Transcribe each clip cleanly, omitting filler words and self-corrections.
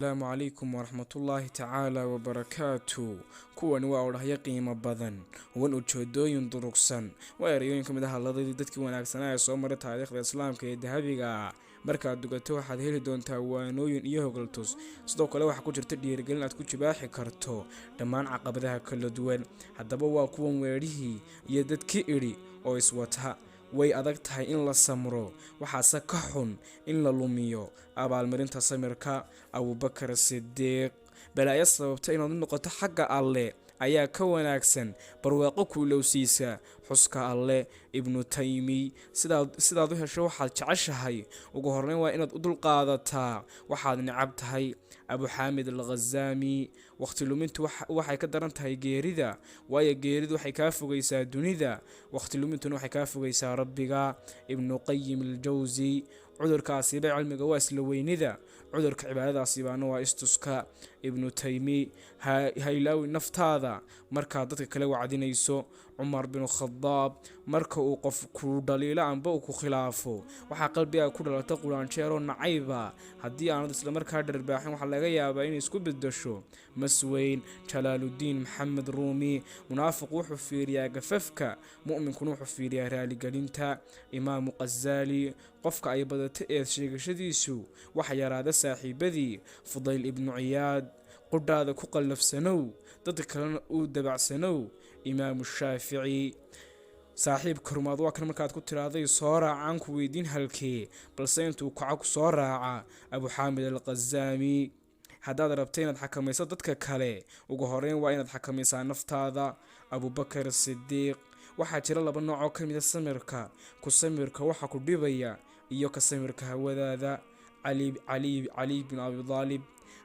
Asalaamu calaykum waraxmatullaahi tacaala wabarakaatu. Kuwani waa odhahyo qiimo badan, wan ujeedooyin durugsan, waa ereyooyin ka mid ah hadalladii dadkii wanaagsanaa ee soo maray taariikhda Islaamka ee dahabiga ah. Markaad dugato, waxaad heli doontaa waanooyin iyo hogaltus. Sidoo kale waxaa ku jirta dhiirigelin aad ku jibaaxi karto dhammaan caqabadaha kala duwan. Haddaba waa kuwan weedhihii iyo dadkii idhi oo iswata. Way adag tahay in la samro, waxaase ka xun in la lumiyo abaalmarinta samirka. Abubakar Sidiiq. Balaayo sababta inaad u noqoto xagga Alle ayaa ka wanaagsan barwaaqo kuulowsiisa xuska Alle. Ibnu Taymiy. Sidaad u hesho waxaad jeceshahay, ugu horreyn waa inaad u dulqaadataa waxaad necab tahay. Abuxaamid Alghazaami. Waqti lumintu waxay ka daran tahay geerida, waayo geeridu waxay kaa fogaysaa dunida, waqti lumintuna waxay kaa fogaysaa Rabbiga. Ibnu Qayim Aljawsi. Cudurka asiiba cilmiga waa isla weynida, cudurka cibaadada asiibaana waa istuska. Ibnu Taymi. Ha ilaawi naftaada markaad dadka kale wacdinayso. Cumar binu Khadaab. Marka uu qof ku dhaliilo amba uu ku khilaafo, waxaa qalbigaa ku dhalata quraanjeeroo nacayba. Haddii aanad islamarkaa dharbaaxin, waxaa laga yaabaa inay isku bedasho masweyn. Jalaaludiin Maxamed Ruumi. Munaafiqu wuxuu fiiriyaa gafafka, mu'minkuna wuxuu fiiriyaa raaligelinta. Imaamu Khazaali. Qofka ay badato eed sheegashadiisu waxa yaraada saaxiibadii. Fudayl Ibnu Ciyaad. Qudhaada ku qallafsanow, dadka kalena uu dabacsanow. Imaamu Shaafici. Saaxiib kormaad waa kan markaad ku tiraahday "Soo raacaan ku weydiin halkee", balse intuu kaco ku soo raaca. Abuxaamid Alkhazaami. Haddaad rabta inaad xakamayso dadka kale, ugu horeyn waa inaad xakamaysaa naftaada. Abubakar Sidiiq. Waxaa jira laba nooc oo ka mid a samirka: ku samirka waxa ku dhibaya iyo ka samirka hawadaada. Cali bin Abi Daalib.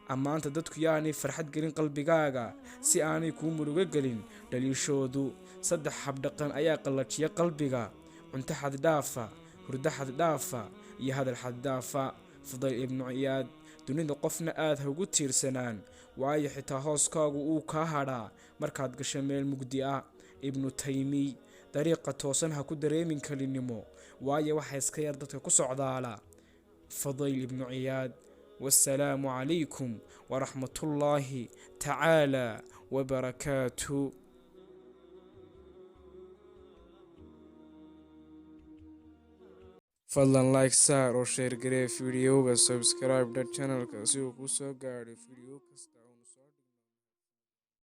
Ammaanta dadku yaanay farxad gelin qalbigaaga, si aanay kuu murugo gelin dhaliishoodu. Saddex habdhaqan ayaa qallajiya qalbiga: cunto xaddhaafa, hurdo xaddhaafa iyo hadal xaddhaafa. Fudayl Ibnu Ciyaad. Dunida qofna aad ha ugu tiirsanaan, waayo xitaa hooskaagu uu kaa hadhaa markaad gasho meel mugdi ah. Ibnu Taymiy. Dariiqa toosan ha ku dareemin kelinimo, waayo waxa iska yar dadka ku socdaala. Fadayl Ibnu Ciyaad. Wasalaamu calaykum waraxmatullaahi tacaala wabarakaatu. Fadlan like saar oo share garee fiidiyowga, subscribe dha channelka si uu kuu soo gaadho fiidiyo kasta.